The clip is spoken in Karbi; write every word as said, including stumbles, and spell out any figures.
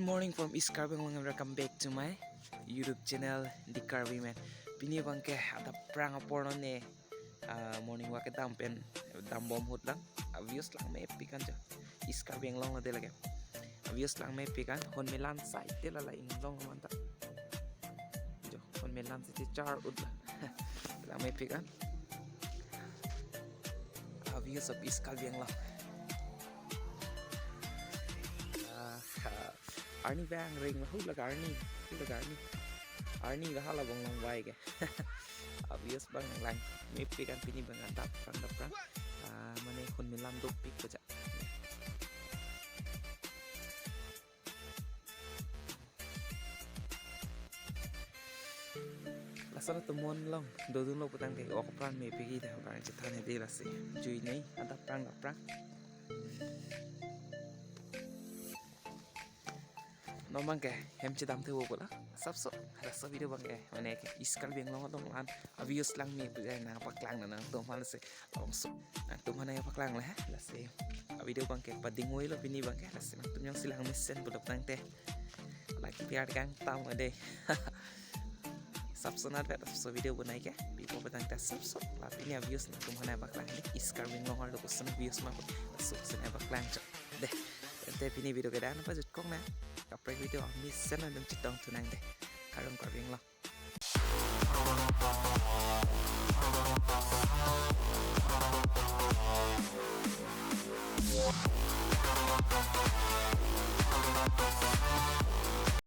Morning from East Karbi Anglong and welcome back to my YouTube channel, The Karbi Man. Pini abangke adap prang apor non ne, ah, morning walk kedam pen dam bom ahut lang. Ah, views langmepik an jo. East Karbi Anglong lo de lake. Ah, views langmepik an, hon melan sai de la la inglong manta. Jo, hon melan sai char ut la. Langmepik an. Ah, views of East Karbi Anglong. Ah, ah, arni bang ring, hu laga arni, hu laga arni. Arni ga hala bong long vai ke. Ah, views abang langmepik an, pini abang adap prang adap prang. Ah, mane hon melan dopik ko ja. Lason atum mon along dodunlo putangte ok apran mepik ta, barang chethan hedi lasi. Jui nei adap prang adap prang. Non abangke hem chedam the bo pula. Sapso, laso video abangke mane ke East Karbi Anglong along lan ah, views langmepik an nangpaklang nangtum aphan lasi. Lapuson nangtum aphan nangpaklang le, lasi. Ah, video abangke pading oi lo pini abangke, lasi nangtum jongsi langmesen pulo putangte, like, share kangtam ade. Sapso nat vet, sapso video bonai ke. Pipo putangte sapso. La pini ah views nangtum aphan nangpaklang le, East Karbi Anglong arlo koson views ma, laso koson nangpaklang chot. De, tangte pini video ke la-an pajutkok nang. Kaprek video amesen nangtum chetong thu nang de. Kardom Karbi Anglong.